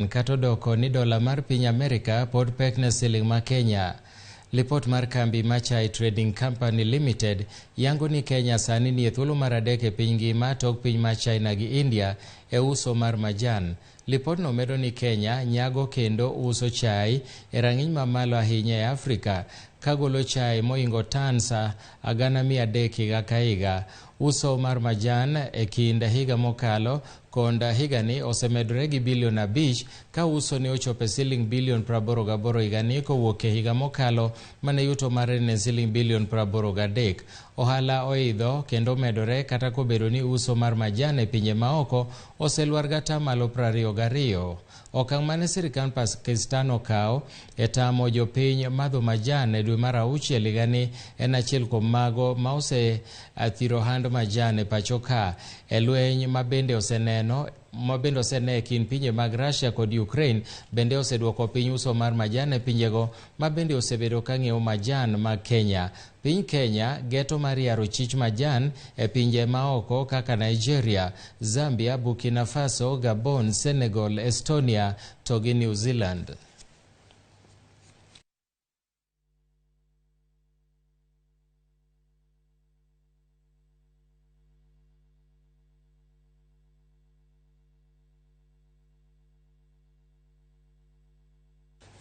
Kata odoko ni dola mar piny Amerika pod pek ne siling ma Kenya. Lipot mar kambi Machai Trading Company Limited yango ni Kenya sani nie thuolo mar adek e piny ngima tok piny mar China gi India e uso mar majan. Lipotno medo ni Kenya nyago kendo uso chai e rang'iny mamalo ahinya e Afrika kagolo chai mohingo tans 300,000 higa ka higa. Uso mar majan e kind higa mokalo kod higani osemedore gi bilion 5 ka uso ne ochopo e siling bilion 88 higani kowuok e higa mokalo mane yuto mare ne siling bilion 83. Ohala oidho kendo omedore kata kobedo ni uso mar majan e pinje maoko oselwar gi atamalo 22. Okang' mane sirkand Pakistan okawo e tamo jopiny madho majan e dwe mar auchiel higani en achiel kuom mago ma osethiro ohand majan e pacho ka e lweny ma bende oseneno ma bende osene e kind pinje mag Russia kod Ukraine bende oseduoko piny uso mar majan e pinjego ma bende osebedo ka ng'iewo majan mag Kenya. Piny Kenya geto mar yaro chich majan e pinje maoko kaka Nigeria, Zambia, Burkina Faso, Gabon, Senegal, Estonia to gi New Zealand.